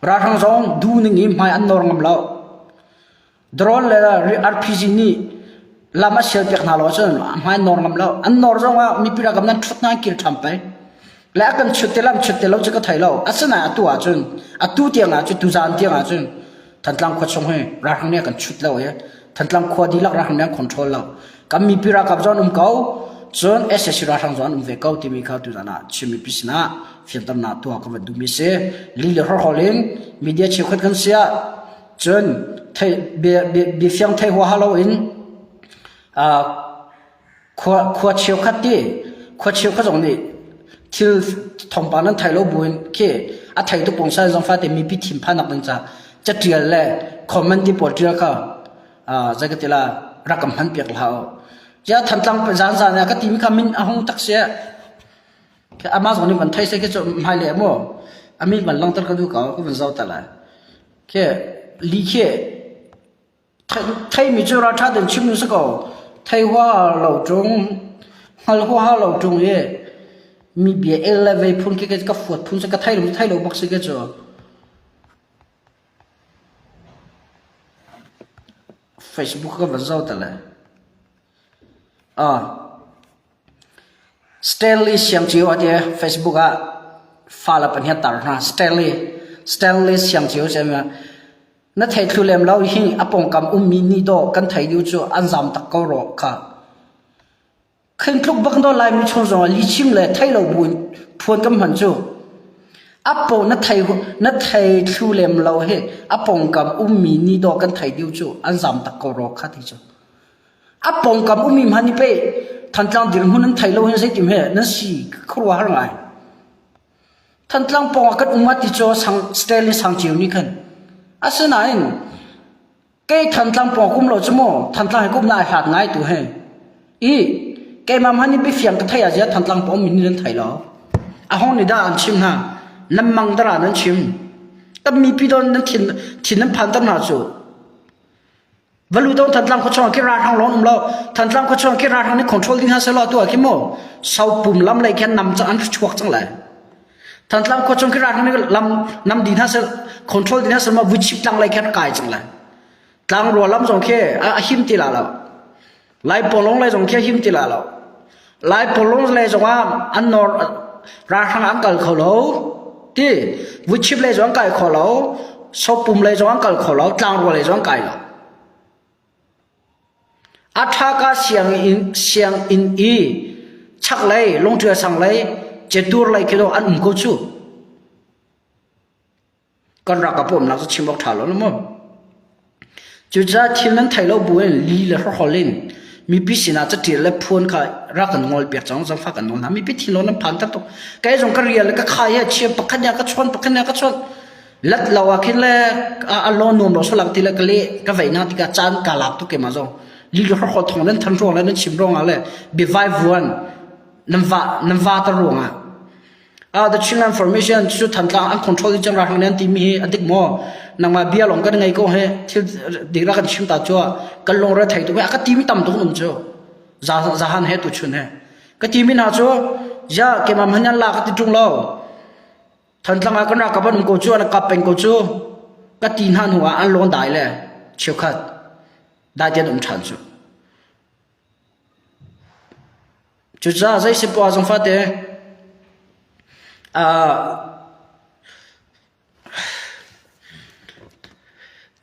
Ralhrang zong du ning i hmai an nawr ngam lo. Drone le RPG nih lam a sial piak hna lo ahcun hmai an nawr ngam lo. An nawr zong ah mipi ralkap nan ṭhut hna an kir ṭham pei. Le a kan chut te lam chut te lo cu ka thei lo. Asinain atu ahcun atu tiang ah cun tuzaan tiang ah cun Thantlang khua chung hi ralhrang nih a kan chut lo i Thantlang khua dihlak ralhrang nih an control lo. Kan mipi ralkap zong an um ko. Cun SAC ralhrang zong an um ve ko timi kha tuzaan ah Chin mipi sinah fianternak tuah ka van duhmi a si. Li le horhol in media cheukhat kan si ah cun thei bia bia fiang thei huaha loin khua khua cheukhat ti khua cheukhat zong nih thil thawngpang nan thei lo buin khi a thei tu pungsan zong fate mipi thinphan nak ding ca catial le comment ti pawl tial kha zei ka ti la rak kam hman piak hlah u ya thantlang zan zan ka timi kha min a hung tak sia Amah zong nih van thei seh khi cu hmailei ah maw a min van langhter ka duh ko ka van zoh ta lai. Khi li khi theimi cu ralṭha tein chim nu si ko. Thei huaha lo ṭung, hngal huaha lo ṭung i mi bia el le vei phun khi ka fuat phun si ka thei lo thei lo bak si khi cu. Facebook ka van zoh ta lai. Ah. Stanley Siangcio a ti Facebook ah fale pahnih a tar hna. Stanley Stanley Siangcio cu na thei thlu lem lo hi a pawngkam ummi nih dawh kan thei dih cu an zam tak ko rawh kha. Khin tluk bak do Laimi chung zong ah lihchim le thei lo buin phuan kan hman cu. A paw na thei na thei thlu lem lo hi a pawngkam ummi nih dawh kan thei dih cu an zam tak ko rawh kha ti cu. A pawngkam ummi hmanh nih pei Thantlang dirhmun an thei lo hin zeitim he nan si khuaruahhar ngai. Thantlang pawngah kan um ti cu sang Stanley Sangceu nih khan. Asinain kei Thantlang pawng kum lo cu mu Thantlang hi kum na ai hlat ngai tu he. I keimah hmanh nih biafiang ka thei ah zia Thantlang pawng min nih nan thei lo. A hong nih dah an chim hna. Nan mang dara nan chim. Kan mipi don nan thin thin nan phan ter hna cu. Valu dong Thantlang khua chung khi ralhrang lawng um lo. Thantlang khua chung khi ralhrang nih control ding ha selaw tu ah khi mu sopum lam lei khin nam an chuak cang lai. Thantlang khua chung khi ralhrang nih lam nam din ha sel control ding ha sel ma vuchip tlang lei khin kai cang lai. Tlang rua lam zong khi a him ti la lo. Lai polong lei zong khi a him ti la lo. Lai polong lei zong ah an nor ralhrang an kal kho lo. Ti vuchip lei zong an kai kho lo. Sopum lei zong an kal kho lo. Tlangrua lei zong an kai lo. A ṭhaka sianginn sianginn i chaklei lungṭial sang lei cetur lei khi an um ko cu. Kan rak ka pawmnak cu chim awk ṭha lo na mu. Cucaah thil nan thei lo buin li le hrawhhrol in mipi sinah caṭial le phuan kha rak kan ngol piak cang zangfah kan nawl hna. Mipi thinlung nan phan tak tuk. Kei zong ka rial le ka khai he chia pakhat nih a ka chawn pakhat nih a ka chawn. Lat lo ah khin le a law nuam lo salang ti le ka le ka vei na tikah caan ka lak tuk keimah zong. Li le hrawhhrol thong nan than ruang le nan chim ruangah le biavai vuan nan va nan va ta ruangah The Chinland Formation cu Thantlang an control dih cang ralhrang nih an timi hi a dik maw? Nangmah bia lawng kan ngei ko he thil dik ra kan chim ta cu kan lungre thei tuk a ka timi tam tuk um cu zahan he tu chun he ka timi hna cu ya keimah hmanh an la ka ti ṭung lo Thantlang ah kan ralkap an um ko cu an kap peng ko cu ka ti hna hnu ah an lawn dai le cheukhat dai te an um ṭhan cu Cucaah zei si poah zong fate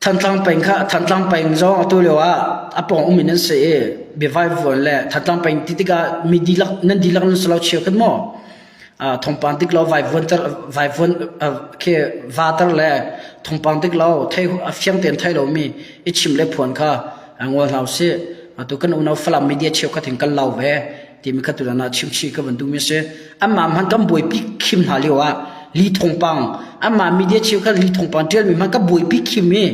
Thantlang peng kha Thantlang peng zong atu lio ah a pawng um in an si i biavai vuan le Thantlang peng ti tikah mi dihlak nan dihlak nan si lo cheu khat maw? Thawngpang dik lo vaivuan ter vaivuan khi vater le thawngpang dik lo thei a fiang tein thei lomi i chim le phuan kha ngol hna usih. Atu kan unau Falam media cheukhat hin kan lau ve timi kha tutan ah chimchih ka van duhmi a si. Amah hmanh kan buaipi khim hna lio ah li thawngpang amah media cheukhat li thawngpang ṭialmi hmanh ka buaipi khim i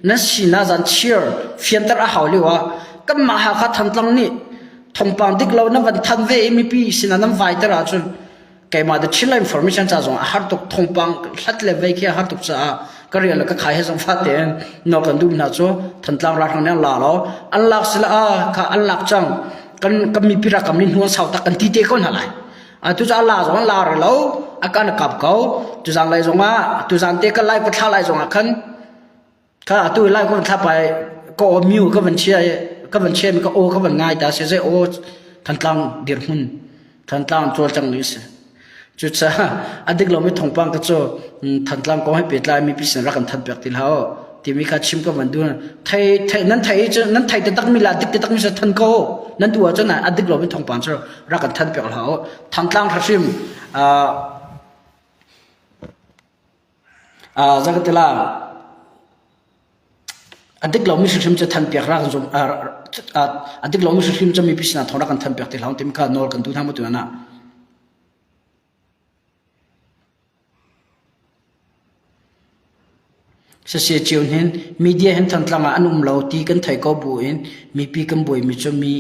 nan sinak zan cheer fianter a hau lio ah kanmah Hakha Thantlang nih thawngpang dik lo nan van than ve i mipi sinah nan vaiter ahcun keimah the Chinland information ca zong a har tuk thawngpang hlat le vei khi a har tuk caah ka rian le ka khai he zong fa tein nawl kan duh hna cu Thantlang ralhrang nih an la lo an lak sila a kha an lak cang kan kan mipi rakam nih hnuan sau tak kan ti te ko hna lai atu cu a la zong an la re lo. A kan kap ko. Tuzang lai zongah tuzan te ka lai ka thla lai zongah khan kha atu lai ko thla pai ka aw miu ka van chia ka van chia mi ka aw ka van ngai ta se zai aw Thantlang dirhmun Thantlang cawlcang ni si. Cucaah a dik lomi thawngpang ka cu Thantlang kong he pehtlai mipi sin rak kan thanh piak ti hlah u timi kha chim ka van duh. Thei thei nan thei cu nan thei taktak mi la dik taktak mi cu than ko nan duh ahcun a dik lomi thawngpang cu rak kan thanh piak hlah u. Thantlang hrim uh, uh, zakatila A dik lomi hrimhrim cu thanpiak rak kan zum a dik lomi hrimhrim cu mipi sinah thawng rak kan thanpiak ti hlah timi kha nawl kan duh hna mu tuan ah. Sase cio hin media hin Thantlang ah an um lo ti kan thei ko bu in mipi kan buaimi cu mi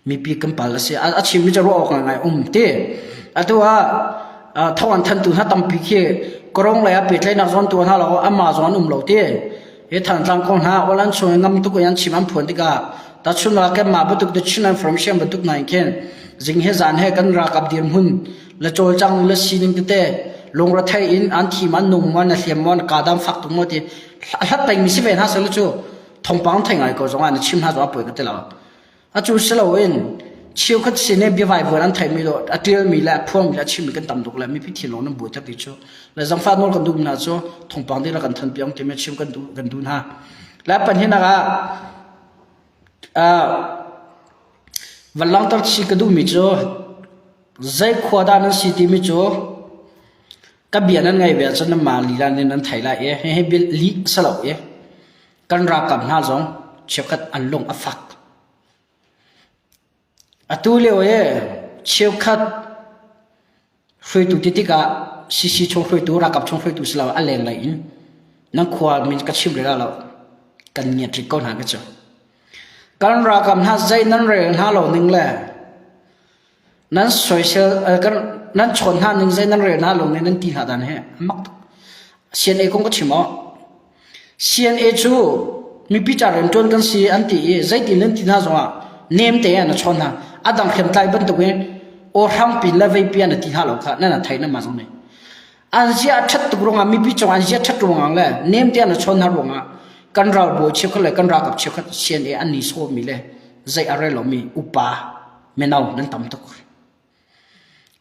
mipi kan pal a si. A chimmi cu ruah awk ngai um ti. Atu ah thawng an thantu hna tampi khi Korong lei ah pehtlaihnak zawn tu hna lo amah zong an um lo ti. Hi Thantlang kong hna Alan chung ngam tuk in an chim an phuan tikah tachun la ke mah bantuk the Chin Information bantuk na in khin zing he zan he kan ralkap dirhmun le cawlcang le sining tete lungrethei in an thim an nung maw na hliam maw na kadam fak tuk maw ti hlat peng mi si ve hna sel cu thongpang thei ngai ko zong ah na chim hna zong a poi ka ti lo. Atu si loin cheukhat sin i biavaivuan an theihmi lo a ṭialmi le a phuangmi le a chimmi kan tam tuk le mipi thinlung nan buai ti cu le zangfah nawl kan duh hna cu thawngpang dihlak kan thanpiak timi chim kan duh kan duh hna. Le pahnihnak ah van langhter chih ka duhmi cu zei khua dah nan si timi cu ka bia nan ngaih ve ahcun nanmah lila nih nan thei lai i hihi lih a si lo i Kan ralkap hna zong cheukhat an lung a fak. Atu lio i cheukhat hruaitu ti tikah CC chung hruaitu, ralkap chung hruaitu si lo a lenglei in nan khua min ka chim rih lo kan ngiat rih ko hna ka cu. Kan ralkap hna zei nan rel hna lo ning le nan soisel kan nan chawn hna ning zei nan rel hna lo ning nan ti hna dan he mak tuk. CNA kong ka chim awk. CNA cu mipi ca rianṭuan kan si an ti i zeitin nan ti hna zongah nem te ah na chawn hna. A dang hriamtlai bantukin aw hrangpi le veipi ah na ti hna lo kha nan thei na mah zong nih. An zia a ṭhat tuk ruangah mipi cung an zia ṭhat ruangah le nem te ah na chawn hna ruangah kan ralbawi cheukhat le kan ralkap cheukhat CNA an ni sawmi le zei a rel lomi upa mino nan tam tuk.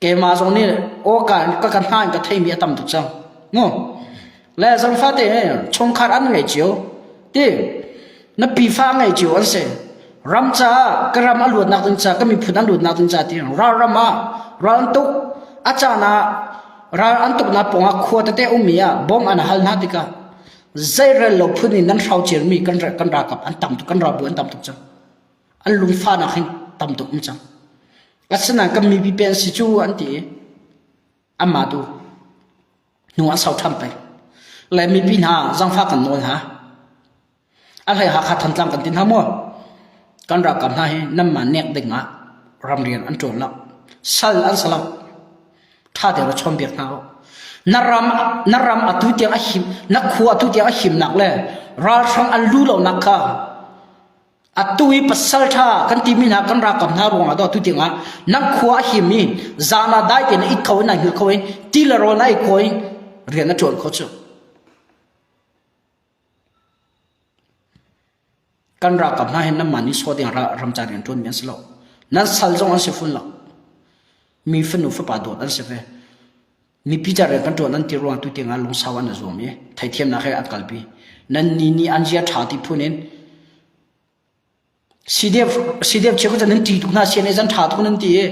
Keimah zong nih awka ka ka hna in ka theimi a tam tuk cang. Mu. Le zangfate chungkhar an ngei cio. Ti na pifa ngei cio an si. Ram caah ka ram a luatnak ding ca ka miphun an luatnak ding ca ti ral ram ah ral an tuk a caan ah ral an tuknak pawngah khua tete ummi ah bom an hal hna tikah zeirel lo phun in nan hrau cirmi kan kan ralkap an tam tuk kan ralbu an tam tuk cang. An lungfahnak hin tam tuk um cang. Asinain kan mipi pen si cu an ti i anmah tu hnu an sau ṭhan peng. Le mipi hna zangfah kan nawl hna. A hlei Hakha Thantlang kan ti hna maw? Kan ralkap hna hi nanmah nek ding ah ramrian an ṭuan lo. Sal an si lo. Ṭha tein ra chawnbiak hna u. Na ram na ram atu tiang a him na khua atu tiang a himnak le ralhrang an lu lonak kha Atu i pasal ṭha kan timi hna kan ralkap hna ruangah dah atu tiangah nan khua a him i zan ah dai tein it kho in na hngilh kho in ti le rawl na ei kho in rian na ṭuan kho cu. Kan ralkap hna hin nanmah nih sawh ding ramca rian ṭuanmi an si lo. Nan sal zong an si fun lo. Mi fanu fapa dawt an si ve. Mipi ca rian kan ṭuan an ti ruang tu tiangah lungsau an i zuam i theithiamnak he an kalpi. Nan ni nih an zia ṭha ti phun in CDF CDF cheukhat cu nan ṭih tuk hna CNA zan ṭha tuk nan ti i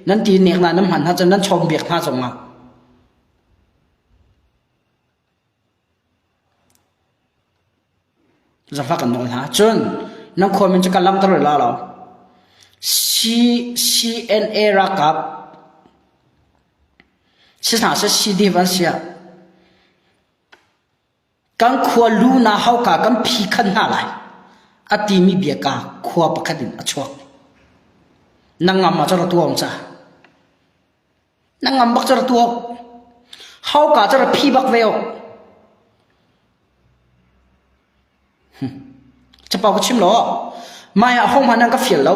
nan ti nek hna nan hman hna cun nan chawm biak hna zongah Zafa kan nawl hna. Cun nan khua min cu ka langhter la lo. C CNA ralkap si hna seh CDF an si ah kan khua lu na hauka kan phi khan hna lai a timi bia ka khua pakhat in a chuak. Na ngam ah cun ra tuah ca. Na ngam bak cu ra tuah. Hauka cu ra phi bak ve awk. Capo ka chim lo. Mai ah hohmanh nan ka fial lo.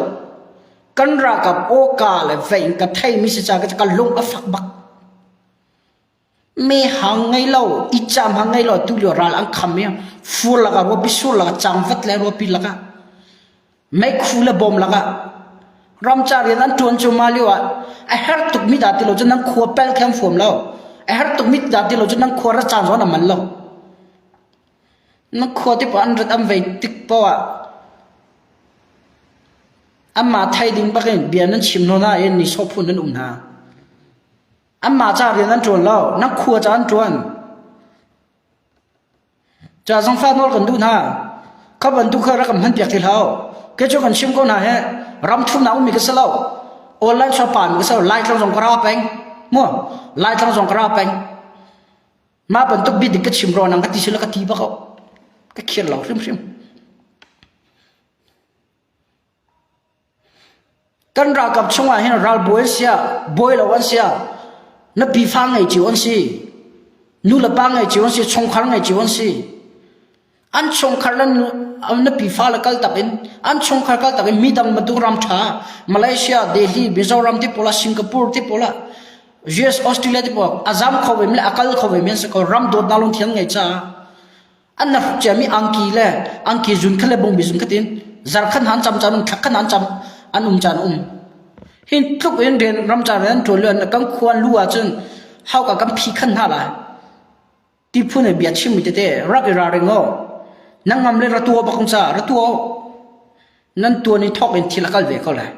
Kan ralkap awka le vei in ka theimi si ca ka lung a fak bak. Mehhang ngei lo, icam hang ngei lo tu lio ral an kham i fur lakah ruapi sur lakah cangvat le ruapi lakah meikhu le bom lakah ramca rian an ṭuan cu mah lio ah a herh tukmi dah ti lo cu nan khua pel khe an fuam lo. A herh tukmi dah ti lo cu nan khua ra caan zong an man lo. Nan khua te paoh an rat an vei tik paoh ah anmah thei ding bakin bia nan chim hna nain nihsawh phun nan um hna. Anmah ca rian an ṭuan lo, nan khua ca an ṭuan. Ca zangfah nawl kan duh hna. Kha bantuk kha rak kan hman piak ti hlah. Kei cu kan chim ko hna he ram thumnak ummi ka si lo. Online shop pa mi ka si lo. Laitlang zong ka ra peng. Mu Laitlang zong ka ra peng. Mah bantuk bia dik ka chim rua nang ka ti sila ka ti bak ko. Ka khir lo hrimhrim. Kan ralkap chungah hin ralbawi an si ah, bawi lo an si ah, na pifa ngei cio an si, nu le pa ngei cio an si, chungkhar ngei cio an si. An chungkhar le na pifa le kal tak in, an chungkhar kal tak in midang bantuk ram ṭha, Malaysia, Delhi, Mizoram ti pawl ah, Singapore ti pawl ah, US, Australia ti pawl ah, a zam kho ve mi le a kal kho ve mi an si ko. Ram dawtnak lungthin an ngei caah. An na hruk ciami angki le angki zun kha le bungbi zun kha tin zarkhan han cam caan um thlakhan han cam an um caan um. Hin tluk in rian ram caan an ṭuan lian kan khuan lu ahcun hauka kan phi khan hna lai. Ti phun in bia chimmi tete rak i ralring o. Nan ngam le ra tua bak ca ra tua nan tuan i thawk in thil a kal ve ko lai.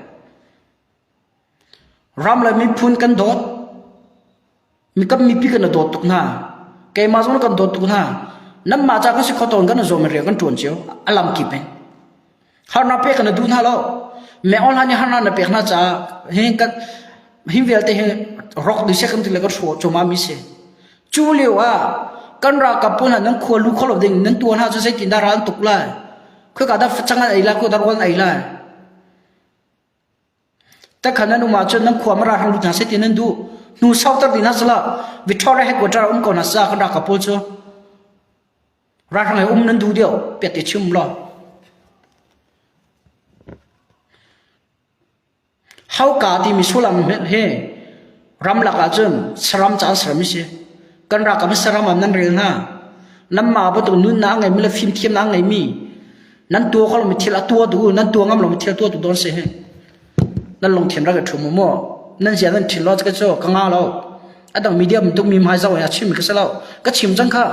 Ram le miphun kan dawt. Mi kan mipi kan dawt tuk hna. Keimah zong kan dawt tuk hna. Nanmah ca kan si kho tawn kan zawm rian kan ṭuan cio. A lam kip in. Harnak pek kan duh hna lo. Me online nih harnak na pek hna caah hi kan hi vialte hi rock dih seh kan ti le kan hrawh cuahmah mi si. Cu lio ah kan ralkap pawl hna nan khua lu kho lo ding nan tuah hna cu zeitin dah ral an tuk lai. Khoika dah facang an ei lai, khoika dah rawl an ei lai. Takhan nan um ahcun nan khua mara hang lut hna seh ti nan duh. Hnu sauter ding hna sala Victoria headquarter um ko hna sa kan ralkap pawl cu. Ralhrang he um nan duh deuh piat te chim law. Hauka timi sullam hi ramlak ahcun saram ca an sermi si. Kan ralkap hi saram ah nan rel hna. Nanmah bantuk nunnak a ngeimi le fimthiamnak a ngeimi nan tuah kho lomi thil a tuah tu nan tuah ngam lomi thil a tuah tu dawn si hi. Nan lungthin rak i ṭhum u mu. Nan zia nan ṭhin lo ka cu ka nga lo. A dang media bantuk mi hmai zoh in a chimmi ka si lo. Ka chim cang kha.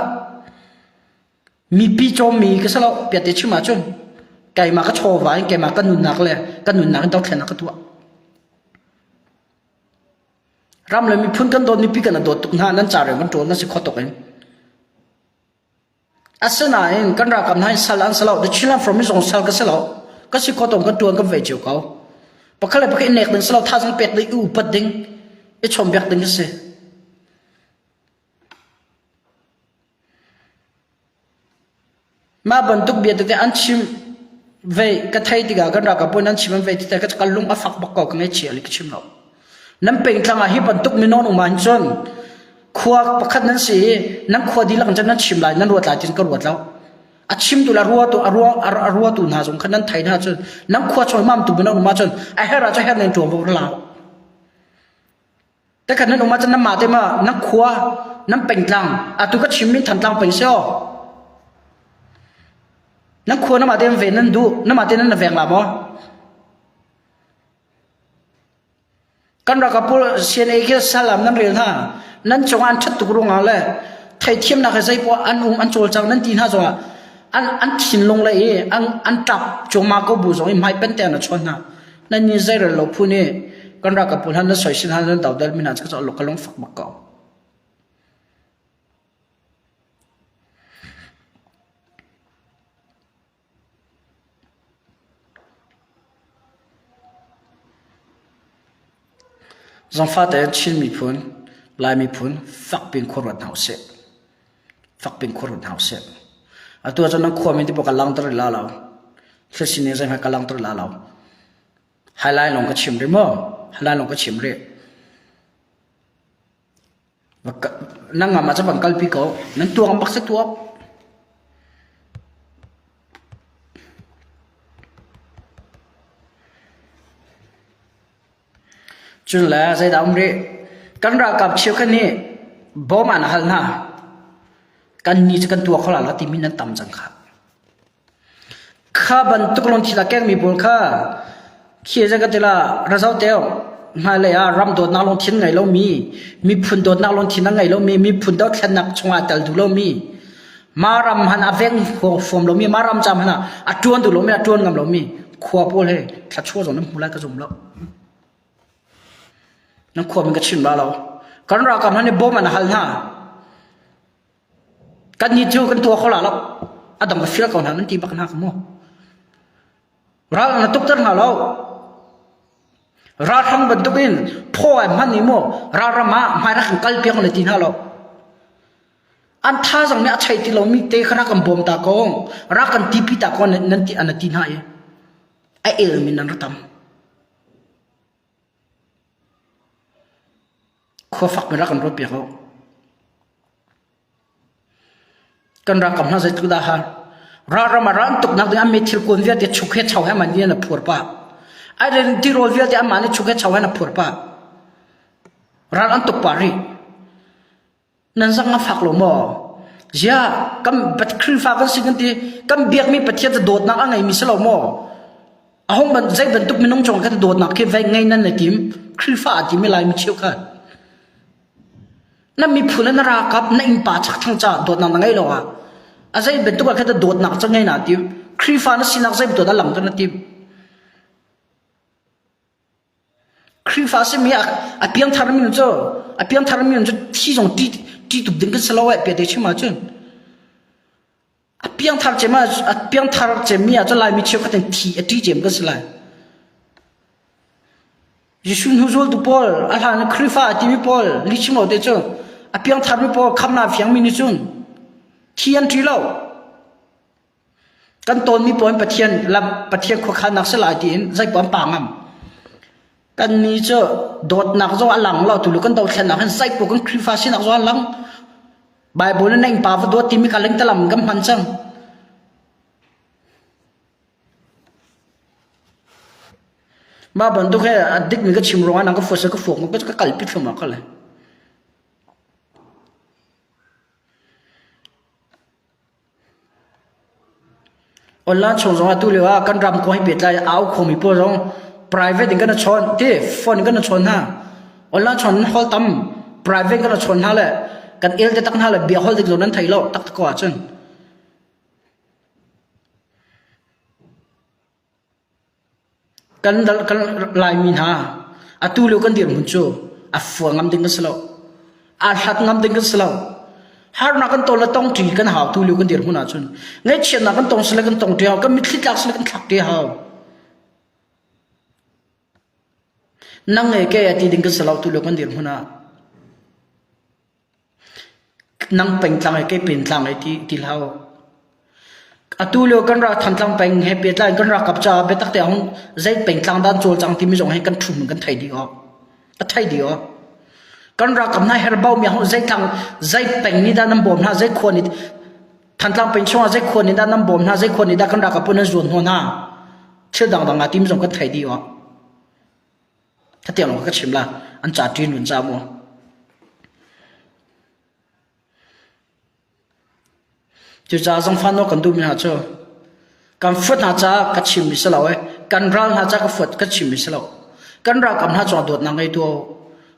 Mipi cawmmi ka si lo. Piat te chim ahcun keimah ka chawva in keimah ka nunnak le ka nunnak in dothlennak ka tuah. Ram le miphun kan dawt mipi kan dawt tuk hna nan ca rian kan ṭawl nan si kho tuk in. Asinain kan ralkap hna in sal an si lo. The Chinland Front zong sal ka si lo. Ka si kho tong kan ṭuan kan vei cio ko. Pakhat le pakhat i nek ding si lo, thazaang pek ding, i upat ding, i chawnhbiak ding a si. Mah bantuk bia tete an chim ve ka thei tikah kan ralkap pawl nan chim an vei tikah ka lung a fak bak ko ka ngaihchia li ka chim lo. Nan pengtlang ah hi bantuk mino um ahhin cun khua pakhat nan si i nan khua dihlak in cun nan chim lai nan ruat lai ti'n ka ruat lo. A chimtu le a ruatu a ruang a ruatu hna zong kha nan thei hna cun nan khua chung mam tu mino um ahcun a herh ahcun herh nan ṭuanvo ra la. Takhat nan um ahcun nanmah te ma nan khua nan pengtlang atu ka chimmi Thantlang peng si aw. Nan khua namah te ven nan duh namah te nan veng la maw? Kan ralkap pawl CNA khi salam nan rel hna nan cungah an ṭhat tuk ruangah le theithiamnak he zeipoah an um an cawlcang nan ti hna zongah an an thinlung le i an an ṭap cuahmah ko bu zong i hmai pen te an chawn hna. Nan ni zeirel lo phu nih kan ralkap pawl hna nan soisel hna nan dodal mi hna cu ka lung fak bak ko. Zangfah tein Chin miphun, Lai miphun fakpi in khuaruat hna usih. Fakpi in khuaruat hna usih. Atu ahcun nan khuami ti pawh ka langhter la lo. Thil sining zeihmanh ka langhter la lo. Highlight lawng ka chim rih maw? Highlight lawng ka chim rih. Nan ngam ahcun van kalpi ko. Nan tuang bak si tuak. Cun le zeidah um rih? Kan ralkap cheukhat nih. Bawm an hal hna. Kan ni cu kan tuah kho la lo timi nan tam cang kha. Kha bantuk lungthil a kengmi pawl kha khi zei ka ti la razau teo hmailei ah ram dawtnak lungthin ngei lomi miphun dawtnak lungthin a ngei lomi miphun dothlennak chungah tel duh lomi ma ram han a veng fom lomi ma ram cam han a tuan duh lomi a tuan ngam lomi khua pawl he thlachuah zong nan hmu lai ka zum lo. Nan khua min ka chim la lo. Kan ralkap hna nih bawm an hal hna. Kan nih cu kan tuah kho la lo. A dang ka fil ko hna nan ti bak hna ka mu. Ral na tukter hna lo. Ralhrang bantukin phaw ai hman i mu ralram ah hmai rak kan kal piak na ti hna lo. An thazang nih a chei ti lomi te kha rak kan bawm ta ko. Rak kan tipi ta ko nan ti an ti hna i a el min nan ra tam. Khua fak mi rak kan ruat piak u. Kan ralkap hna zeitluk dah har. Ralram ah ral tuknak ding an mi thil kuan vialte chuk he chau he man ni an phur pah. Ai ren tirawl vialte anmah nih chuk he chau he an phur pah. Ral an tuk pah rih. Nan zang a fak lo maw? Ziah kan Khrihfa kan si kan ti kan biakmi Pathian cu dawtnak a ngeimi si lo maw? A hung ban zei bantuk minung cung khan dawtnak khi vei ngei nan na tim Khrihfa a timi Laimi cheukhat. Na miphun na ralkap na innpa chakthang ca dawtnak na ngei lo ah a zei bantuk ah khan dawtnak cu ngei na tim Khrihfa na sinak zei bantuk dah lang na tim. Khrihfa simi a piangtharmi cu a piangtharmi cu thi zong ṭi ṭi tuk ding kan si lo eh piate chim ahcun a piangthar cem ah a piangthar cemmi ah cun Laimi cheukhat in thi a ṭi cem kan si lai. Jesuh hnu zultu pawl a hlan in Khrihfa a timi pawl lihchim lo te cu a piangtharmi pawl khamnak fiangmi nih cun thi an ṭi lo. Kan tawnmi pawl in Pathian lam Pathian khuakhannak si lai tiin zeipaoh an pa ngam. Kannih cu dawtnak zong a lang lo tulu kan dothlennak hin zeipaoh kan Khrihfa sinak zong a lang. Bible in na innpa va dawt timi kha lengtalam kan hman cang. Mah bantuk he a dikmi ka chim ruangah nang ka fuat ka fuak ka kalpi thluahmah ko le. Online chung zongah tu lio ah kan ram kong he pehtlai au khomi pawl zong private in kan i chawn ti phone in kan i chawn hna. Online chawn in hol tam private kan i chawn hna le kan el te tak hna le bia hol dik lo nan thei lo tak ko ahcun. Kan kan Laimi hna atu lio kan dirhmun cu a fua ngam ding kan si lo. Aa hlat ngam ding kan si lo. Harnak kan ton le tong ṭi kan hau tu lio kan dirhmun ahcun. Ngaihchiatnak kan tong sile kan tong ṭi hau. Kan mitthli tlak sile kan thlak ṭi hau. Nang nge ke a ti ding kan si lo tu lio kan dirhmun ah. Nang pengtlang he kei pentlang he ti ti hlah u. Atu lio kan rak Thantlang peng he pehtlai in kan ralkap caah biatak te ahung zei pengtlang dah an cawlcang timi zong hi kan ṭhum in kan thei dih awk. A thei dih awk. Kan ralkap hna herbau mi ahung zei tlang zei peng nih dah nan bawm hna zei khua nih Thantlang peng chungah zei khua nih dah nan bawm hna zei khua nih dah kan ralkap pawl nan zuan hnawh hna thil dangdang aa timi zong kan thei dih awk. Khatiang lawng ka chim la an ca ṭin run ca mu. Cucaah zangfah nawl kan duhmi hna cu kan fuat hna caah ka chimmi si lo i kan ral hna caah ka fuat ka chimmi si lo. Kan ralkap hna cungah dawtnak ngei tuah u.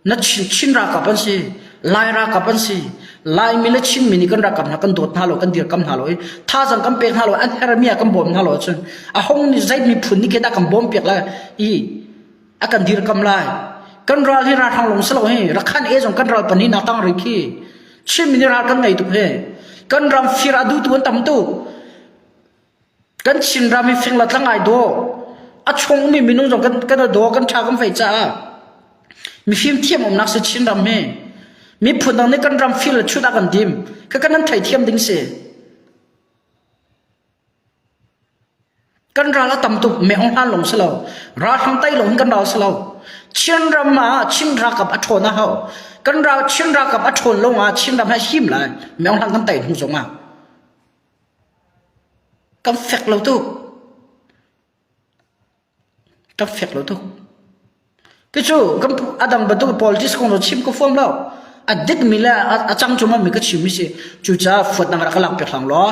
Na Chin, Chin ralkap an si, Lai ralkap an si. Laimi le Chinmi nih kan ralkap hna kan dawt hna lo, kan dirkam hna lo i thazang kan pek hna lo, an hermi ah kan bawm hna lo ahcun a hong nih zei miphun nih khi dah kan bawm piak lai i a kan dirkam lai. Kan ral hi ralhrang lawng si lo hi, Rakhan e zong kan ral pahnih nak tang rih khi. Chinmi nih ral kan ngei tuk hi. Kan ram fir a duhtu an tam tuk. Kan Chinram hi fing le tlang ai daw. A chung mi minung zong kan kan daw kan tha kan fei caah mifim thiam umnak si Chinram hi. Miphun dang nih kan ram fir le chut a kan dim. Ka kan nan theithiam ding si. Kan ral a tam tuk me ong hlan long si lo. Ralhrang tai long kan ral si lo. Chin ram ah Chin ralkap a ṭhawn a hau. Kan ral Chin ralkap a ṭhawn lawng ah Chin ram hi a him lai. Me ong hlan kan tai hnu zong ah. Kan fek lo tuk. Kan fek lo tuk. Cucu kan a dang bantuk politics kong cu chim ka fuam lo. A dikmi le a cang cungmi ka chimmi si. Cucaah fuatnak rak ka lak piak hlang law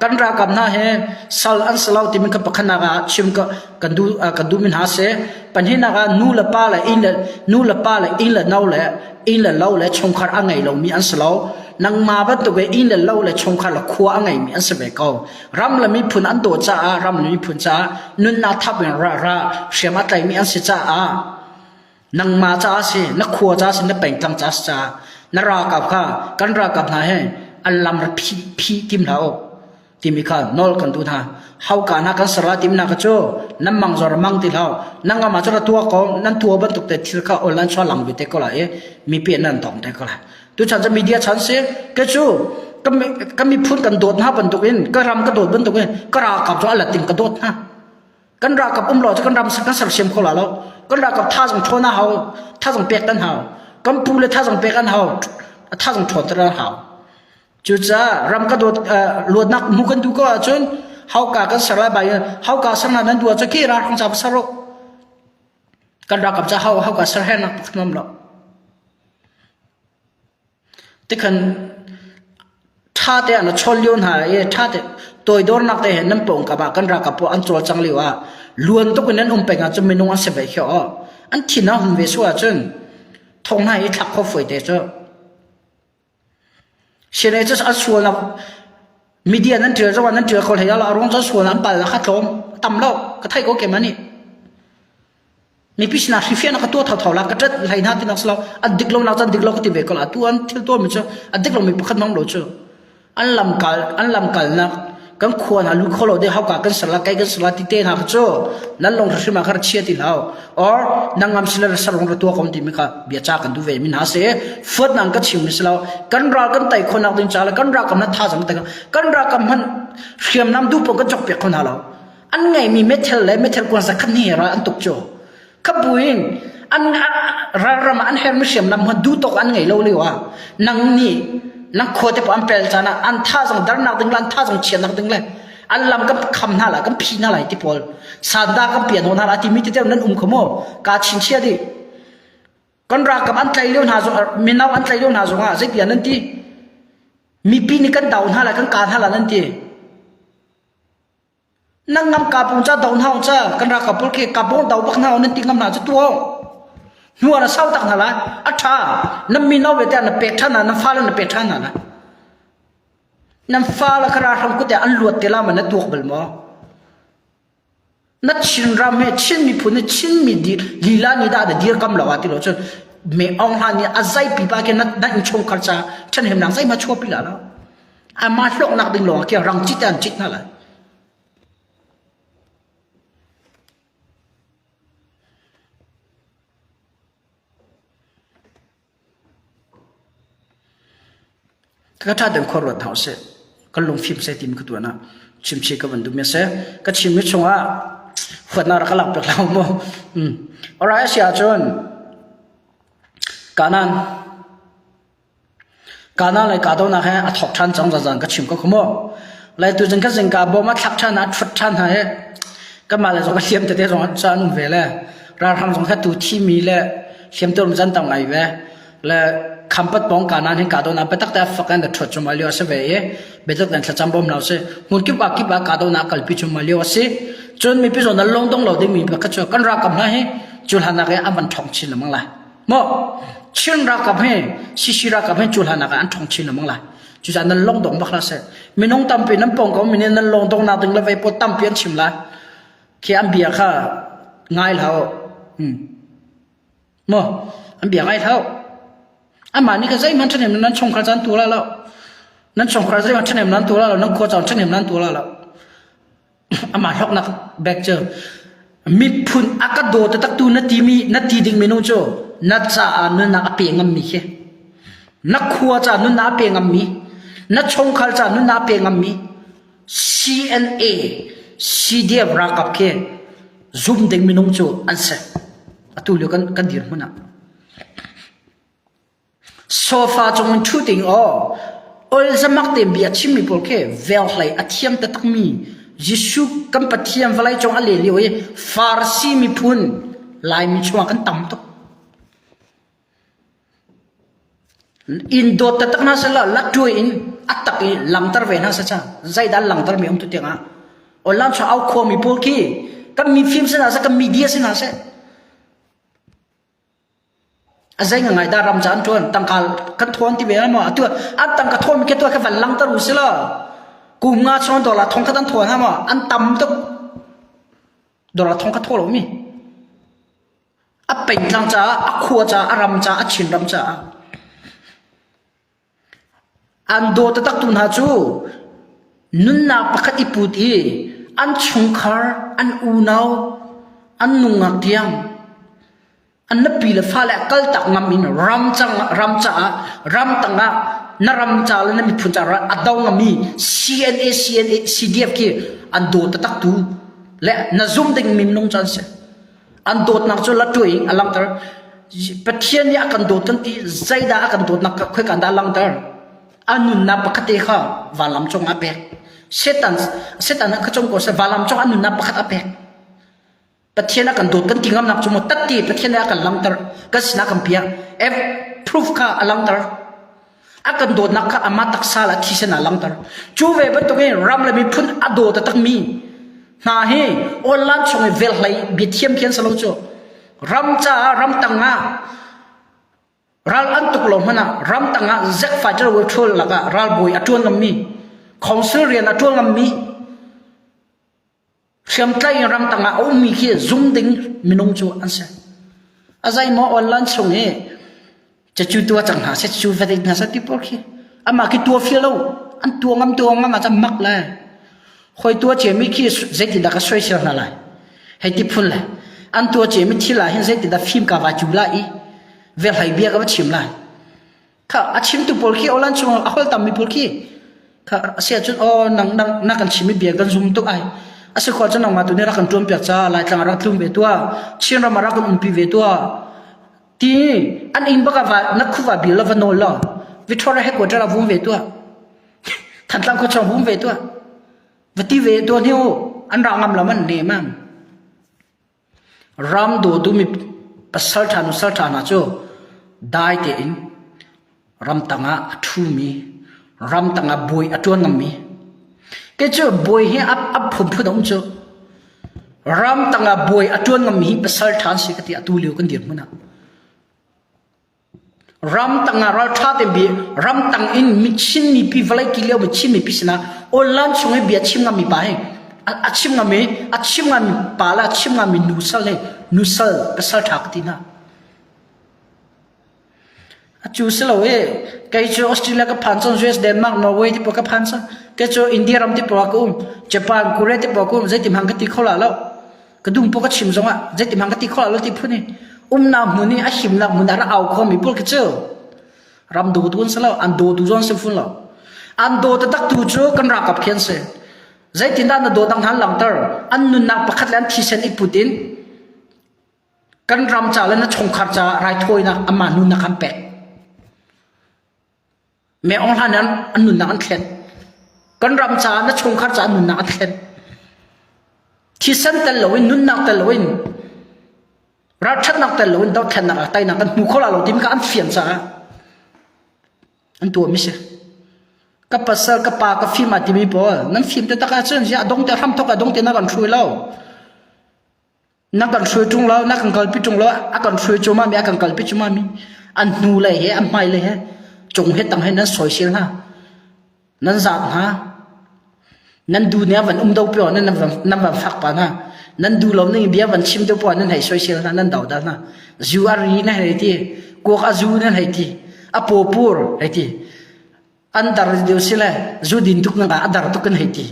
kan ralkap hna he sal an si lo timi ka pakhatnak ah chim ka kan duh kan duhmi hna si. Pahnihnak ah nu le pa le inn le nu le pa le inn le no le inn le lo le chungkhar a ngei lomi an si lo. Nangmah bantuk in inn le lo le chungkhar le khua a ngeimi an si ve ko. Ram le miphun an dawt caah ram le miphun caah nunnak thap in ra ra hriam a tlaimi an si caah nangmah caah si na khua caah si na pengtlang caah si caah na ralkap kha kan ralkap hna he an lam ra phi phi tim hlah u timi kha nawl kan duh hna hauka hna kan ser la tim na ka cu nan mang zor mang ti hlah nan ngam ah cu ra tua ko nan tua bantuk te thil kha online chuah lang ve te ko la i mipi nan tong te ko la tu chan cu media chan si ke cu ka miphun kan dawt hna bantuk in ka ram ka dawt bantuk in ka ralkap cu a latin ka dawt hna Kan ralkap um lo cu kan ram kan sersiam kho la lo. Kan ralkap thazang ṭhawn a hau, thazang pek kan hau. Kan pu le thazang pek an hau, thazang ṭhawnter an hau. Cucaah ram ka dawt luatnak hmu kan duh ko ahcun hauka kan ser lai bai hauka ser na nan duh ahcun khi ralhrang ca va ser u. Kan ralkap ca hau hauka ser hernak pakhat um lo. Tikhan ṭha te ah na chawn lio hna i ṭha te toidornak te he nan pawngkam ah kan ralkap pawl an cawlcang lio ah luan tuk in nan um peng ahcun minung an si ve khi aw. An thin a hun ve sual ahcun thong hna hi thlak kho fawi te cu. Sinai cu an sualnak media nan ṭial zong ah nan ṭial kho hlei lo a ruang cu an sualnak an palnak kha tlawm a tam lo ka theih ko keimah nih. Mipi sinah hrifiahnak ka tuah thotho la ka ṭat hlei hna tinak si lo an dik lo nak cu an dik lo ka ti ve ko la tu an thil tuahmi cu a dik lomi pakhat hmang lo cu an lamkal an lamkalnak kan khua hna lu kho lo de hauka kan ser la kai kan ser la ti te hna kha cu nan lung hrim ah kha chia ti hlau or nang ngam sila ser rong ra tua kom ti mi kha bia cha kan du ve min ha se fuat nang ka chim mi si lo kan ral kan tai khonak ding cha le kan ral kam na tha zang te kan ral kam han hriamnam du pon kan chok piak kho hna lo An ngeihmi meithal le meithal kuan zakhat hnih ral an tuk cu. Khabuin an ralram ah an hermi hriamnam hman duh tawk an ngei lo lio ah nang nih nang khua te an pel caan ah an thazang darnak ding le an thazang chiatnak ding le an lam kan kham hna lai kan phi hna lai ti pawl sanda kan pian hna lai timi te nan um kho maw ka chinchia dih kan ralkap an tlai lio hna zong mino an tlai lio hna zong ah zeitiah nan ti mipi nih kan dau hna lai kan ka hna lai nan ti Nan ngam ka pung ca do hna ca kan ralkap pawl khi ka pung do bak hna nan ti ngam hna cu tuah hnu ah na sau tak hna lai a tha nan mino ve te na pek than hna nan fale na pek than hna lai nan fale kha ralhrang kut an luat te la ma na tuak bal maw na Chin ram he Chin miphun he Chin mi lila ni dah na dirkam lo ah ti lo cun me ong hlan ni a zai pipa ke na na innchungkhar ca ṭhenhemnak zeihmah chuahpi la lo Amah hlawknak ding lawng khi rang cit an cit hna lai. Ka ṭha deuh khor ruat hna usih. Kan lungfim seh timi ka tuan ah chimchi ka van duh mi a si. Ka chimmi chungah huatnak rak ka lak piak lo mu. Mm. Alright, a si ahcun Kanan Kana le kahdohnak he a thawk ṭhan cang zazan ka chim ko kha mu. Lai tu cun ka zingka bawm a thlak ṭhan a ṭhut ṭhan hna hi kanmah le zong a hliam tete zong cu an um ve le ralhrang zong kha tu thimi le hliamtuar zan tam ngai ve le khampat pawng kanan hin kahdohnak biatak te a fak in a ṭhuat cuahmah lio a si ve i biatak tein thlacam bawm hna usih. Hmun kip ah kip ah kahdohnak kalpi cuahmah lio a si. Cun mipi zawn an lungdong lo dingmi pakhat cu kan ralkap hna hi cu hlan ah an van ṭhawng chin lengmang lai. Maw Chin ralkap he CC ralkap he cu hlan ah an ṭhawng chin lengmang lai. Cucaah nan lungdong bak hlah seh. Minung tampi nan pawng ko minin nan lungdong nak ding le vei pawl tampi an chim lai. Khi an bia kha ngai hlah u. Hmm. Maw an bia ngai hlah u. Amah nih ka zeihmanh ṭhahnem nan chungkhar caan tu la lo. Nan chungkhar zeihmanh ṭhahnem nan tu la lo. Nan khua caan ṭhahnem nan tu la lo. Amah hlawknak bek cu miphun a ka daw taktaktu na timi na ti ding minung cu na caah nunnak a pe ngammi khi na khua caah nunnak a pe ngammi na chungkhar caah nunnak a pe ngammi CNA CDF ralkap khi zum ding minung cu an si atu lio kan kan dirhmun ah Sofa cung in ṭhu ding aw olzamak tein bia chimmi pawl khi velhlei a thiam taktakmi Jesuh kan Pathian vawleicung a len lio i Farasi miphun Laimi chungah kan tam tuk. In dawt taktak hna seh law lattuai in a tak i langter ve hna seh ca. Zeidah an langter mi um tu tiangah. Online chung au khuami pawl khi kan mi fim si hna seh, kan media si hna seh. A zei ngai dah ram ca an ṭuan tangka kan thawn ti ve lai maw atu an tangka thawn mi khi tuah kha van langter u si law kum nga chung dollar thong khat an thawn ha maw an tam tuk dollar thong khat thaw lo mi a pengtlang caah a khua caah a ram caah a Chin ram caah An daw taktaktu hna cu nunnak pakhat i put i an chungkhar, an unau, an nungak tiang an nupi le fale a kaltak ngam in ram cang ram caah ram tangah na ram ca le na miphun caah a do ngami CNA CNA CDF khi an daw taktaktu le na zum ding minung cu an si. An dawtnak cu latuai in a langhter. Pathian nih a kan dawt kan ti zeidah a kan dawtnak khoika dah a langhter? A nunnak pakhat te kha vanlam cung ah a pek. Satan Satan kha cung ko seh vanlam cung a nunnak pakhat a pek. Pathian a kan dawt kan ti ngamnak cu maw tatte Pathian nih a kan langhter. Kan sinah kan piak. F proof kha a langhter. A kan dawtnak kha amah taksa le a thisen ah langhter. Cu ve bantukin ram le miphun a daw taktakmi hna hi online chung i velhlei biathiam khi an si lo cu. Ram caah ram tang ah ral an tuk lo hmanh ah ram tang ah zek fighter will ṭhul lakah ralbawi a ṭuan ngammi council rian a ṭuan ngammi Hriamtlai in ramtang ah a ummi khi zum ding minung cu an si. A zeimaw online chung i cacu tua cang hna seh cu va hna seh ti pawl khi amah khi tua feel lo an tua ngam tua ngam ah cun mak le hoi tua ciami khi zeitindah ka soisel hna lai hei ti phun le an tua ciami thil ah hin zeitindah fim ka va cu lai i velhlei bia ka va chim lai Kha a chimtu pawl khi online chung a holh tammi pawl khi kha a si ahcun aw nang nang na kan chimmi bia kan zum tuk ai a si khawh cun nangmah tu nih rak kan ṭuan piak ca Laitlang ah rak tlung ve tuah Chin ram ah rak kan umpi ve tuah ti an inn bak ah va na khuva bil la va nawl law Victoria headquarter ah vum ve tuah Thantlang khuachung vum ve tuah va ti ve tuah hni u an ra ngam lo man ne man Ram dawtu mi pasalṭha nusalṭha hna cu dai tein ramtang ah a ṭhumi, ramtang ah bawi a ṭuan ngammi. Kei cu bawi hi a phunphun a um cu. Ramtang ah bawi a ṭuan ngammi hi pasalṭha an si ka ti atu lio kan dirhmun ah. Ramtang ah ralṭha tein bi ramtang in mi Chin mipi vawlei ki lio mi Chin mipi sinah online chung i bia chim ngami pa hi a chim ngami a chim ngami pa le a chim ngami nu sal hi nu sal pasal ṭha ka ti hna. A cu si lo i kei cu Australia ka phan cang US Denmark Norway ti pawl ka phan cang kei cu India ram ti pawl ah ka um Japan Korea ti pawl ka um zeitin hmang ka ti kho la lo. Ka dum pawl ka chim zongah zeitin hmang ka ti kho lo ti phun i umnak hmun i a himnak hmun ah rak au khomi pawl khi cu ram dawtu an si lo an dawtu zong an si fun lo an daw taktak tu cu kan ralkap khi an si zeitindah na dawt ang han langhter an nunnak pakhat le an thisen i put in kan ram ca le na chungkhar caah raithawinak amah nunnak an pek Me Aung Hlaing nih an nunnak an thlen. Kan ram caah na chungkhar caah nunnak an thlen. Thisen tel loin nunnak tel loin ralṭhatnak tel loin dothlennak ah teinak kan hmu kho la lo timi kha an fian caah an tuahmi si. Ka pasal, ka pa, ka fim ah timi pawl nan fim taktak ahcun ziah dong te hram thok ah dong te na kan hrui lo. Na kan hruai ṭung lo, na kan kalpi ṭung lo, a kan hruai cuahmah mi, a kan kalpi cuahmah mi, an hnu lei he, an hmai lei he, cung he tang he nan soisel hna, nan zaat hna, nan du nih a van um do pio nan nan van fak pa hna, nan du lo ning bia van chim deuh poah nan hei soisel hna, nan dodal hna, zu a ri nan hei ti, kuak a zu nan hei ti, a paw pur hei ti. An dar deuh si le zu din tuk nak ah a dar tuk kan hei ti.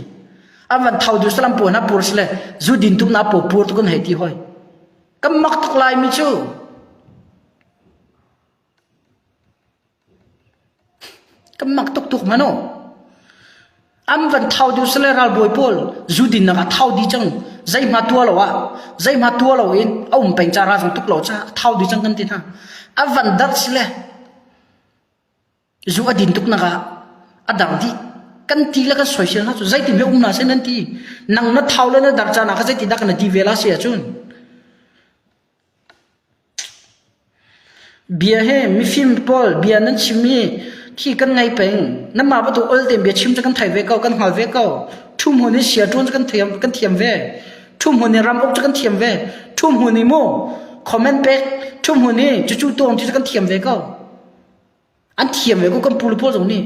An van thau deuh salam puan a pur si le zu din tuk na paw pur tuk kan hei ti hoi. Kan mak tuk lai mi cu. Kan mak tuk tuk mano. An van thau deuh si le ralbawi pawl zu din nak ah thau di cang. Zeihma tua lo ah zeihma tua lo in a um peng ca ra zong tuk lo ca thau di cang kan ti hna. An van dar si le Zu a din tuk nak ah a dar dih. Kan ti le kan soisel hna cu zeitin hme um na seh nan ti. Nang na thau le na dar caan ah kha zeitin dah kan ti ve la si ahcun. Bia hi mifim pawl bia nan chim i khi kan ngai peng. Nanmah bantuk ol tein bia chim cu kan thei ve ko, kan hngal ve ko. Ṭhu hmun i sia ṭuan cu kan thiam, kan thiam ve. Ṭhu hmun i ram uk cu kan thiam ve. Ṭhu hmun i mu comment pek, ṭhu hmun i cucu tuang ti cu kan thiam ve ko. An thiam ve ko kan pu le pawl zong nih.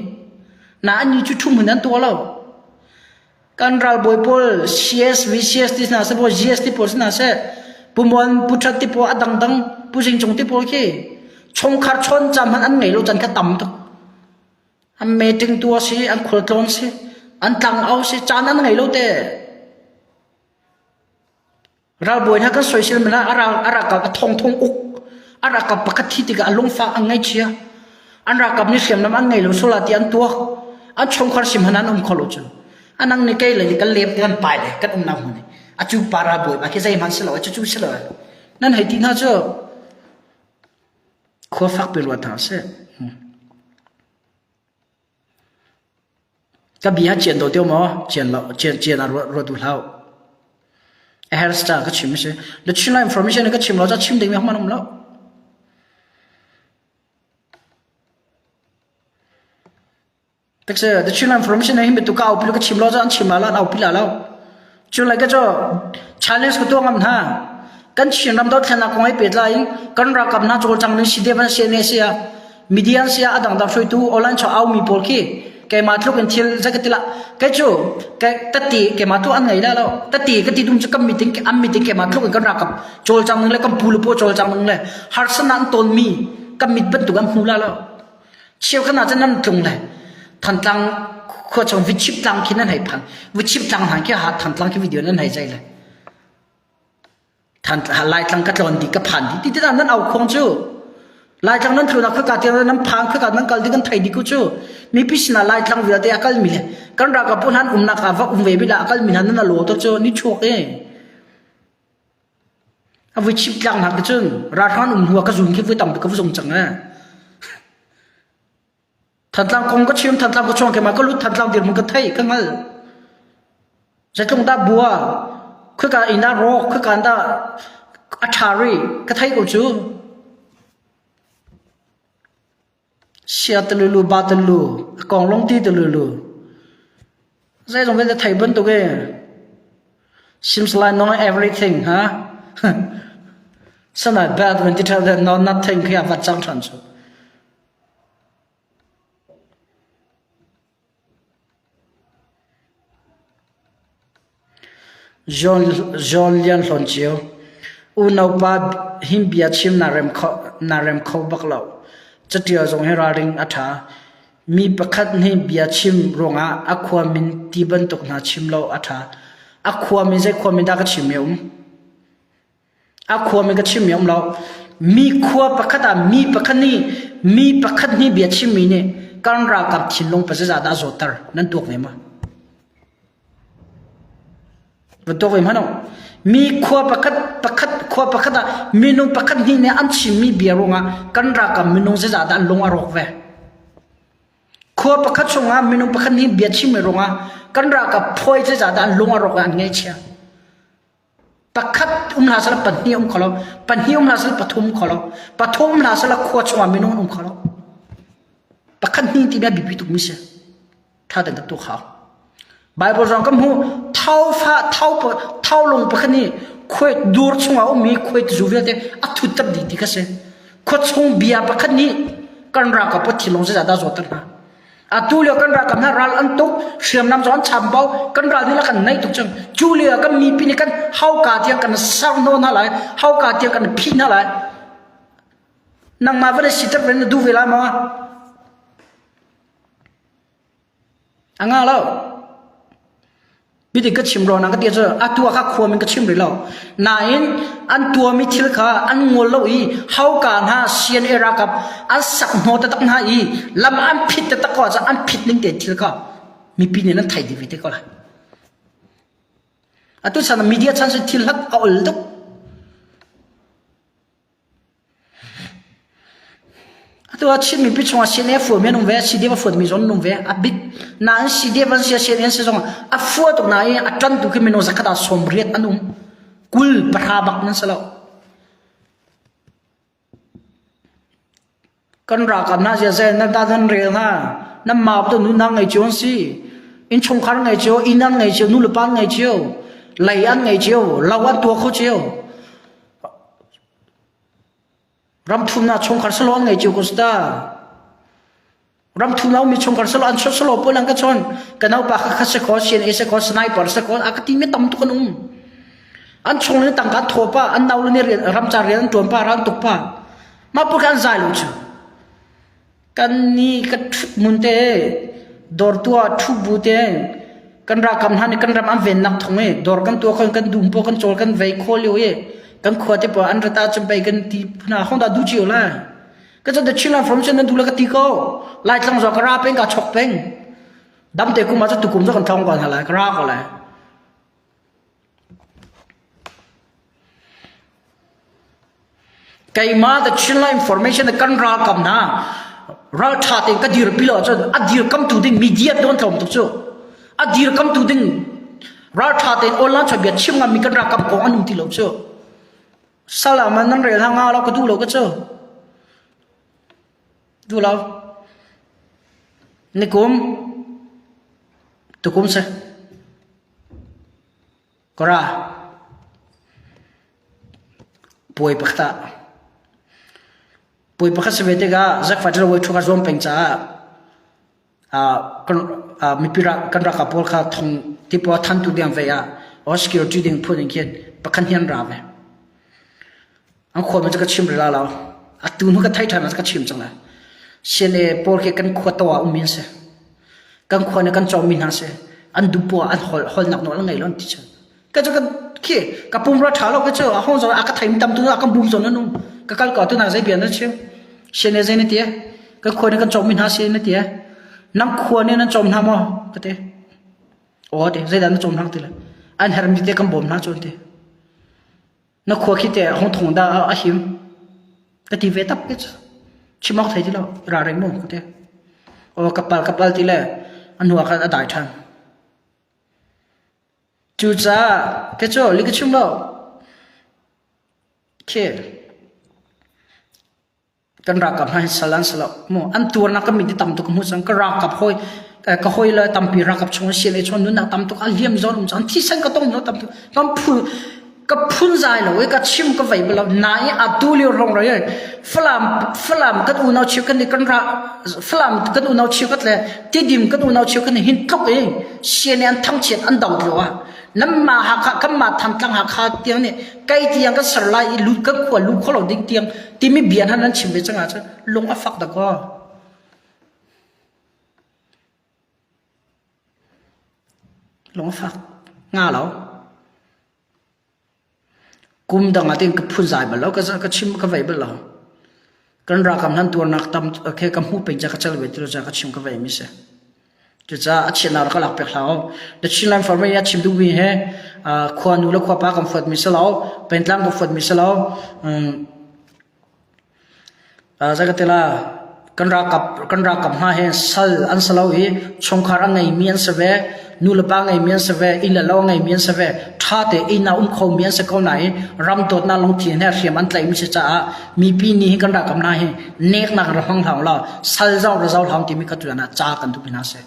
Na annih cu ṭhu hmun an tuah lo. Kan ralbawi pawl CS, VCS ti hna seh, GS ti pawl si hna seh, Pu Muan, Pu That ti pawl a dangdang, Pu Zing Cung ti pawl khi chungkhar chawn cam hmanh an ngei lo can kha tam tuk. An meeting tuah si, an khualtlawn si, an tlangau si, caan an ngei lo te. Ralbawi hna kan soisel men ah a ral a ralkap a thongthong uk a ralkap pakhat thi tikah a lungfah an ngaihchia. An ralkap nih hriamnam an ngei lo sual ah ti an tuak. An chungkhar sim hmanh an um kho lo cu. Anang nih kei le kan lem kan pai le kan umnak hmun hi a cu pa ralbawi pa khi zeihmanh si lo cu cu si lo nan hei ti hna cu khua fak pi ruat hna seh. Ka bia cian do teo maw? Cian lo, cian cian ah ruat ruat u hlah. A herh ca ka chim si. The Chin information ka chim lo ca chim ding mi hman um lo. Tak se the Chin information hi mi tu ka au pi ka chim lo ca an chim la la au pi la lo. Cu lai ka cu challenge ka tuah ngam hna. Kan Chin ram dothlennak kong he pehtlai in kan ralkap hna cawlcang ning si devan CNA si ah media si ah a dangdang hruaitu online chaw au mi pawl khi keimah tluk in thil zei ka ti lah kei cu tati keimah tluk an ngei la lo tati ka ti dum cu kan meeting an meeting keimah tluk in kan ralkap cawlcang ning le kan pu le paw cawlcang ning le harsatnak an ton mi kan mit bantuk an hmu la lo Cheukhat ah cun nan tlung le Thantlang khua chung Vichip tlang khi nan hei phan. Vichip tlang hna khi ha Thantlang khi video nan hei zai le. Thantlang Laitlang ka tlawn di ka phan di ti ti nan au khong cu. Laitlang nan tlun ah khaka tiang nan phan khaka nan kal di kan thei di ku cu. Mipi sinah Laitlang vialte a kal mi le kan ralkap pu han umnak ah va um ve bi la a kal mi hna nan lo to cu ni chuak e. A vui chip tlang hna khi cun ralhrang um hnu ah ka zun khi vui tampi ka va zung cang ee. Thantlang kong ka chim, Thantlang ka chuang keimah ka lut, Thantlang dirhmun ka theih, ka hngal. Zeitlung dah bua, khika inn ah rawk, khika dah a ṭha rih, ka theih ko cu. Sia tululu, ba tululu, a kong lung ti tululu. Zeizong vialte thei bantuk e. Seems like know everything, huh? Sana bad when you tell them know nothing khi a vat cang ṭhan cu. John Lian Hlawn Cio, Unaupa hi bia chim naa rem kho bak lo. Catial zong hi ralring a ṭha. Mi pakhat nih bia chim ruangah a khua min ti bantuk hna chim lo a ṭha. A khua min zei khua min dah ka chim mi a um? A khua min ka chim mi a um lo. Mi khua pakhat ah mi pakhat nih mi pakhat nih bia chim mi nih kan ralkap thinlung pazeizah dah a zawtter nan tuak ve ma? Va tuak ve hmanh u. Mi khua pakhat pakhat khua pakhat ah minung pakhat hnih nih an chimmi bia ruangah kan ralkap minung zeizah dah an lung a rawk ve? Khua pakhat chungah minung pakhat nih bia chimmi ruangah kan ralkap phuai zeizah dah an lung a rawk an ngaihchia? Pakhat um hlah sehla pahnih um kho lo, pahnih um hlah sehla pathum kho lo, pathum um hlah sehla khua chungah minung an um kho lo. Pakhat hnih timi a biapi tukmi si. Tha tein kan tuak hau. Bible zong kan hmuh thau fa thau thau lung pakhat nih khuai dur chungah ummi khuai zu vialte a thut dih ti kha si. Khua chung bia pakhat nih kan ralkap thinlung zeizah dah zawtter hna. Atu lio kan ralkap hna ral an tuk, hriamnam zong an chambau, kan ral nih kan naih tuk cang. Cu lio kan mipi nih kan hauka tiang kan ser hna hna lai, hauka tiang kan phih hna lai. Nangmah va na si tak na duh ve lai maw? A nga lo. Bidik ka chim ro na ka ti cu a tua kha khua min ka chim rih lo. Nain an tuami thil kha an ngol lo i hauka hna CNA ralkap an sak hnaw taktak hna i lam an phit taktak ko ahcun an phit ning te thil kha mipi nih nan thei dih ve te ko lai. Atu chan media chan thil hlat a ol tuk. Atu ah Chin mipi chungah CNA fuami an um ve, CDF a fuatmi zong an um ve. A bik nain CDF an si, CNA an si zong a fua tuk nain a ṭantu khi minung zakhat ah 80 an um. 20 pahra bak nan si lo. Kan ralkap hna ziazai nan ta nan rel hna. Nan mau tu nu nang ngei cio an si. Innchungkhar ngei cio, inn an ngei cio, nu le pa an ngei cio, lei an ngei cio, lo an tuah kho cio. Ram thumnak chungkhar salo an ngei cio ko sta. Ram thum lo mi chungkhar salo an chot salo pawl an ka chon. Ka naupa kha kha se kho, CNA se kho, sniper se kho, a ka ti mi tam tuk an um. An chung le tangka thaw pa, an nau le nih rian ramcar rian an ṭuan pa, ral tuk pa. Mah pawl kha an zai lo cu. Kan ni ka ṭhut mun te, dawr tuah ṭhu bu te, kan ralkap hna nih kan ram an vennak thung i dawr kan tuah kho kan dum paw kan cawl kan vei khaw lio i kan khua te pawl an rat ahcun pei kan ti hna hong dah duh cio lai. Ka cu the Chinland Formation nan duh le ka ti ko. Laitlang zong ka ra peng ka chok peng. Damte kum ah cu tukum cu kan tlawng ko hna lai, ka ra ko lai. Keimah the Chinland Information kan ralkap hna ralṭha tein ka dirpi lo ahcun a dirkamtu ding media te an tlawm tuk cu. A dirkamtu ding ralṭha tein online chawnbia chim ngammi kan ralkap kong an um ti lo cu. Salam ah nan rel hna nga lo ka duh lo ka cu. Duh lo. Nikum tukum si. Kora puai pakhat ah puai pakhat si ve tikah zakfa ṭilo voi ṭhu kha zuam peng caah ah mipi kan ralkap pawl kha thong tipaw thantu ding ve ah or security ding phun in khin pakhat hian ra ve. An khua cu ka chim rila lo. Atu hnu ka thei ṭhan ah ka chim cang lai. CNA pawl khi kan khua to ah ummi an si. Kan khua nih kan cawmmi hna si. An duh poah an hol holnak nawl an ngei lo an ti cun. Ka cu ka khi ka pum ra ṭha lo ka cu a hong zong a ka thei tam tu a kan bum zong nan um. Ka kal ko tu na zei bia na chim. CNA zei na ti? Kan khua nih kan cawmmi hna si na ti? Nang khua nih nan cawm hna maw? Ka ti. Aw ti zeidah na cawm hna ti le. An hermi te kan bawm hna cu an ti. Na khua khi teh hong thong dah a him? Ka ti ve tak ke cu. Chim awk thei ti lo. Ra reng mu ka ti. Aw ka pal ka pal ti le a hnu ah khan a dai ṭhan. Cucaah ke cu li ka chim lo. Khi Kan ralkap hna hi sal an si lo. Mu an tuarnak kan mit i tam tuk ka hmu cang. Ka ralkap hawi ka hawi le tampi ralkap chung sian ei chuan nunnak tam tuk a liam zawn um cang. Thisen ka tong no tam tuk. Kan phun ka phun zai lo i ka chim ka vei balo na i atu lio rong roi Falam Falam kan unau chiu kan ni kan ra Falam kan unau chiu kat le Tidim kan unau chiu kan ni hin tluk i sian an thangchiat an do lo ah Nanmah Hakha kanmah Thantlang Hakha tiang nih kai tiang kan ser lai i lut kan khua lu kho lo ding tiang timi bia hna nan chim ve cang ahcun lung a fak dakaw. Lung a fak nga lo. Kum dang ah tin ka phunzai bal lo, ka chim ka vei bal lo. Kan ralkap nan tuarnak tam khe ka hmuh peng ca ka cal ve ti lo ca ka chim ka vei mi si. Cucaah a chiahnak rak ka lak pek hlah u. The Chinland Farmer i a chim duhmi he khua nu le khua pa kan fuatmi si lo, pengtlang kan fuatmi si lo. Zeikatila kan ralkap kan ralkap hna hi sal an si lo i chungkhar a ngeimi an si ve, nu le pa ngeimi an si ve, inn le lo a ngeimi an si ve, ṭha tein a um khomi an si ko nain ram dawtnak lungthin he hriam an tlaihmi si caah mipi nih hin kan ralkap hna hi neknak ra hmang hlah law sal zong ra zo hlah timi kha tuan ah ca kan duhmi hna si.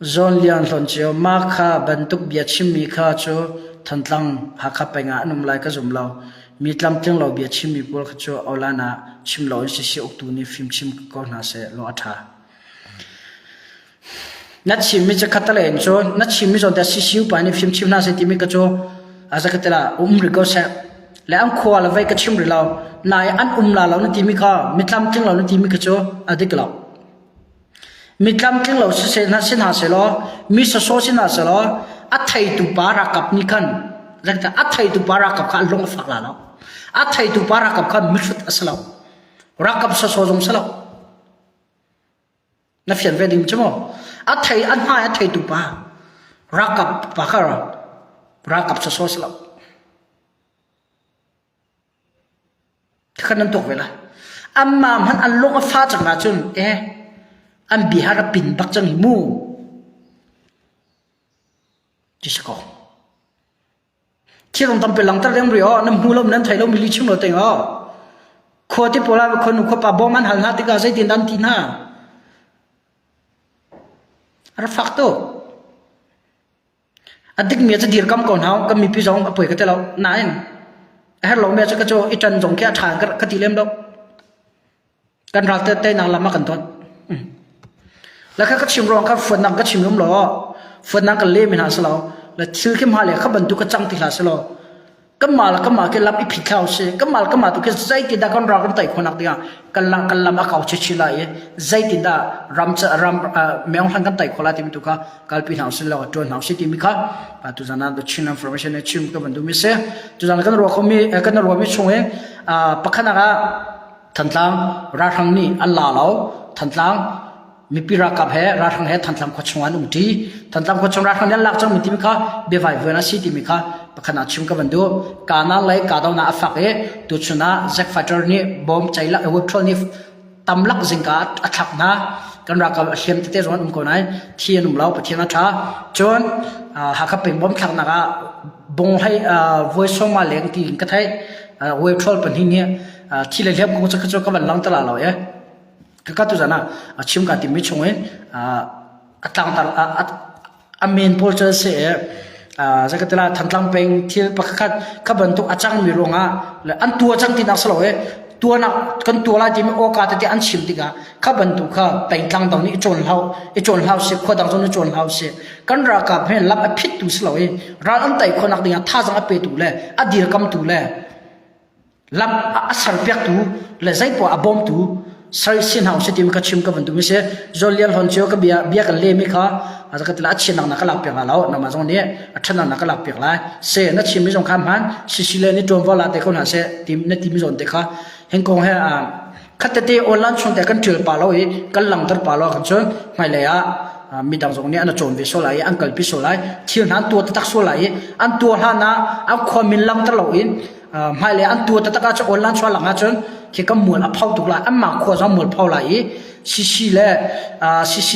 Zawn Lian Hlawncio, Mah kha bantuk bia chimmi kha cu Thantlang Hakha peng ah an um lai ka zum lo. Mi tlamtling lo bia chimmi pawl kha cu awlan ah chim lo in siseh uktu nih fimchim ko hna seh law a ṭha. Na chimmi cu khattelei in cun na chimmi zawn te CCU pa nih fimchim hna seh timi ka cu a zakatela um rih ko seh. Le an khua le vei ka chim rih lo. Nain an um la lo na timi kha mi tlamtling lo na timi kha cu a dik lo. Mi tlamtling lo siseh hna si hna sehlaw, mi sawsawh si hna sehlaw, a theitu pa ralkap nih khan a theitu pa ralkap kha an lung a fak la lo. A theitu pa ralkap kha mihrut a si lo. Ralkap sawsawh zong si lo. Na fian ve ding cu mu. A thei a hmai a theitu pa ralkap pa kha ralkap sawsawh si lo. Kha nan tuak ve lai. Anmah hmanh an lung a fa cang ahcun eh an bia a pin bak cang hi mu. Ti si ko. Thil tampi langter ding ri aw, nan hmu lo nan thei lo mi li chim lo ting aw. Khua ti pawl ah khua nu khua pa bawm an hal hna tikah zeitin dah an ti hna? A rak fak tuk. A dikmi cu dirkam ko hna kan mipi zong a poi ka ti lo. Nain a herh lomi cu ka cu i ṭan zong khi a ṭha ka ti lem lo. Kan ral te teinak lam a kan dawt. La kha ka chim ruang kha fuatnak ka chim um law fuatnak kan lem hna si lo. La thil khi hma le kha bantuk ka cang ti hlah si law kanmah le kanmah khi lam i phit thlau si kanmah le kanmah tu khi zeitin dah kan ral kan tei khawhnak dingah kan la kan lam a kau chinchin lai i zeitin dah ram ram meohlan kan tei khawh lai timi tu kha kalpi hna usih law tuan hna usih timi kha tuzan ah the Chin information ne chim ka van duhmi si tuzan kan ruah khomi kan ruahmi chung in pakhat ah Thantlang ralhrang nih an la lo Thantlang mipi ralkap he ralhrang he Thantlang khua chung an um ṭi. Thantlang khua chung ralhrang nih an lak cangmi timi kha biavai vuan a si timi kha pakhat ah chim ka van duh. Kanan lei kahdohnak a fak i tuchun ah Zack Fighter nih bom ceilak i patrol nih tamlak zingka a thlak hna. Kan ralkap a hliam tete zong an um ko nain thi an um lo Pathian a ṭha. Cun Hakha peng bom thlaknak ah bung hlei voi sawma leng tiin ka theih. Wave troll pahnih nih thi le hliam kong cu ka van lang te la lo e. Ka tu zan ah a chim ka timi chung in a tlangtar a men pawl cu si i zakatila Thantlang peng thil pakhat kha bantuk a cangmi ruangah le an tua cang tinak si lo i tuanak kan tua lai timi awka tete an chim tikah kha bantuk kha pengtlang dang nih i cawn hlau i cawn hlau si khua dang zong nih cawn hlau si kan ralkap he lam a phittu si lo i ral an tei khawhnak dingah thazang a petu le a dirkamtu le lam a serpiaktu le zeipoah a bawmtu sal si hna usih timi ka chim ka van duhmi si Zol Lian Hlawn cio ka bia bia kan lemi kha ka tila a chianak na ka lak piak la lo nama zong nih a ṭhanak na ka lak piak lai se na chimmi zong kha hmaan sisi le ni ṭuanvo la te ko hna seh ti na timi zawn te kha hin kong he khat tete online chung te kan ṭial pa lo i kan langter pa lo kan cun hmailei ah midang zong nih an cawn ve sual lai i an kalpi sual lai thil hna an tuah taktak sual lai i an tuah hlan ah an khua min langter lo in hmailei an tua taktak ahcun online chuah lang ahcun khi kan mual a pho tuk lai anmah khua zong mual pho lai i CC le CC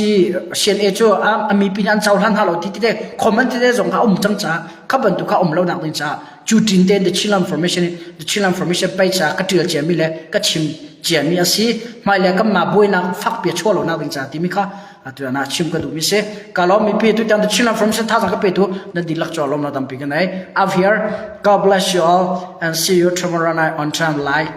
CNA cu a mipi nih an cohlan hna lo ti tete comment tete zong kha um cang caah kha bantuk kha um lo nak ding caah cu tin tein the Chinland Information the Chinland Information page ah ka tial ciami le ka chim ciami a si hmailei kanmah buainak fakpi a chuah lo nak ding caah timi kha atu na chim ka duhmi si ka lawm mipi tu tiang Chin information thazang ka pe tu na dihlak cu lawm na tampi ka nei I've here God bless you all and see you tomorrow night on time live.